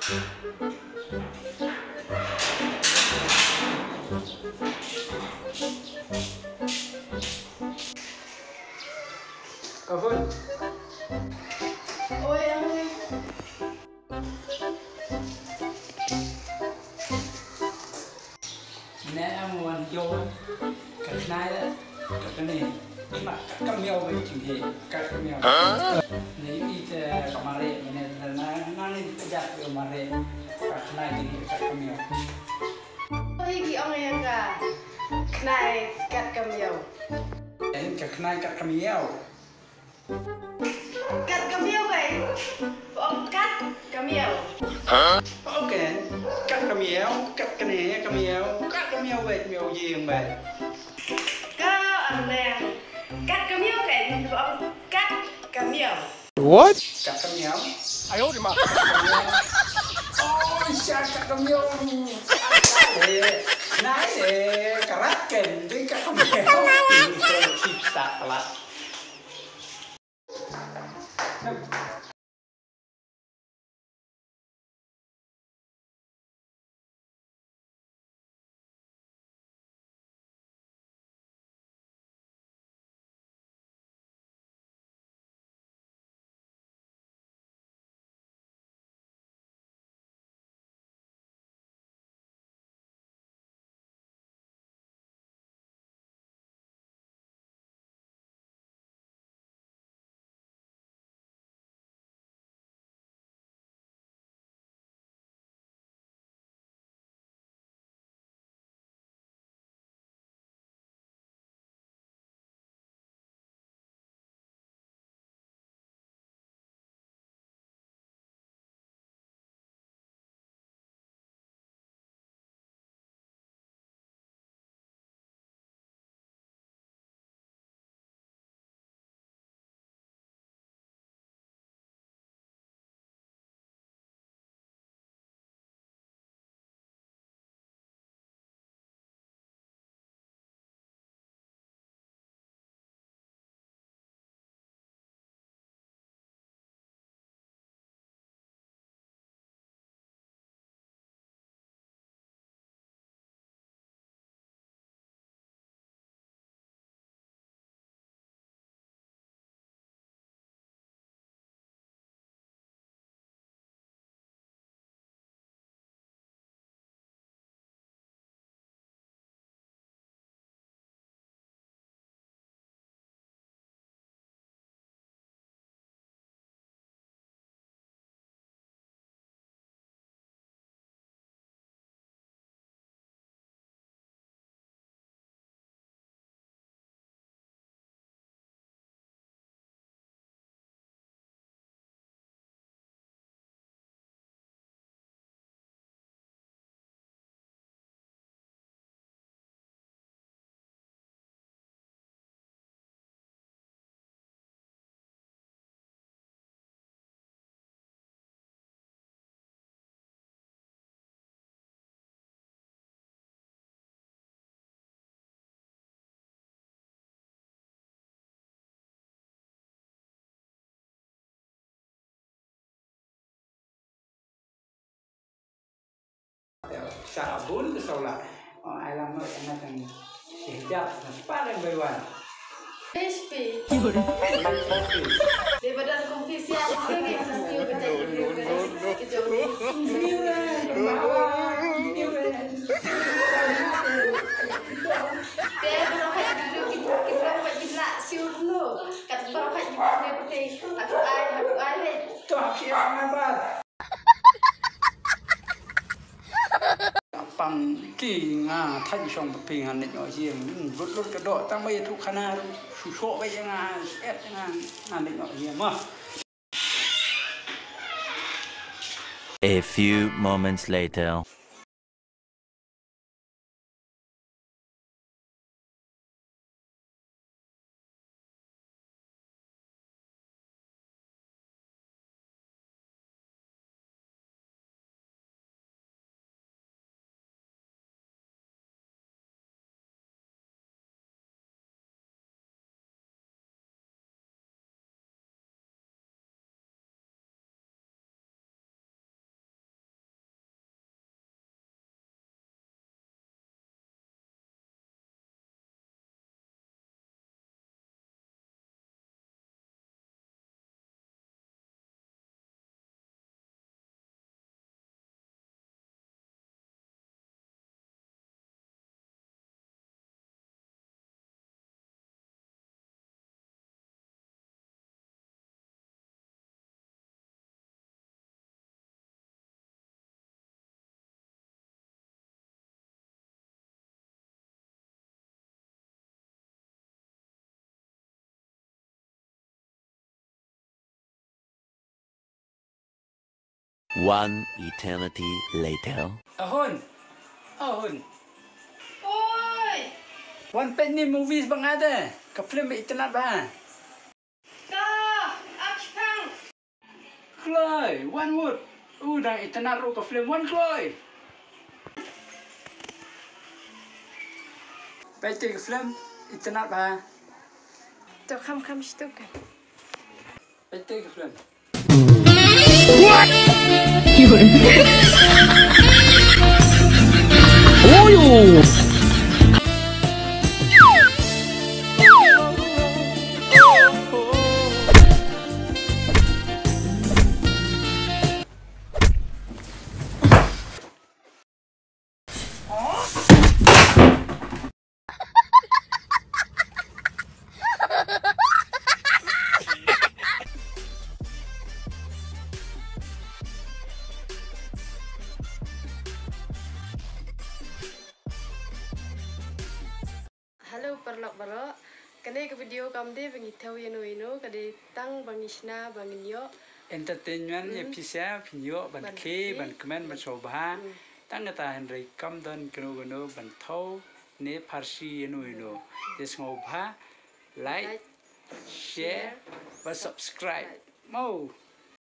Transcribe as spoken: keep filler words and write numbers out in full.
Ka Hun. Oi, ang. Ne em wan yo. Ka khnai la. Ka kane. Ima ka miaw ba jing he. Ka miaw. Ne ite ka mare ne na na ni ka jak yo mare. Ka khnai ni ka miaw. Oi ki ong ya ka. Khnai kat ka miaw. En ka khnai kat ka miaw. Kat ka miaw kai. Ong kat ka miaw. Okay. Kat ka miaw, kat ka ne ka miaw, kat ka miaw wei miaw jing wei. Ka ang leng. Kat ka miaw kai. Ong kat ka miaw. What? Kat ka miaw. Ayo di ma. Oh, sha kat ka miaw. Nai de, karat ken, dei kat ka miaw. Kita kelas. Sa bun de sa u lah. Ong ai lang noh ïa nga tang shi hijab na paling bai wan. Crispy. Crispy. Dei ba don kumpi siap kumpi ngi sa siew ba jai review ka jong ngi. Review eh, bawa review eh. Te baroh ka review ki, ki baroh ka ki lah siew dulu. Kat baroh ka ki baroh ka putih. Aku ai, aku ai. Toh siap ngabat. Pang ki nga thaiñ shong ba phi nga leit noh ïing. Lut lut ka doh tang ba ïathuh khana ruh shu shoh ba ïa nga, shet ïa nga, nga leit noh ïing mo. A few moments later. One eternity later. Ahun. Ahun. Oi. Wan peit ne movies ba nga de. Ka film ba itynnad bha. Ka. Ap shipang. Kloi, wan mut. U dang itynnad ruh ka film, wan kloi. Peit te ka film itynnad bha. To kham kham shtuk. Peit te ka film. Hello paralok baroh. Kane ka video kam dei ba ngi thew ïano ïano, ka dei tang ba ngi shna ba ngin ïoh entertainment ïa phi, sa phin ïoh ban khe, ban kmen, ban sngewbha. Tang kata, hynrei kam don kano kano ban thew ne pharshi ïano ïano. Te sngewbha like, share bad subscribe mo.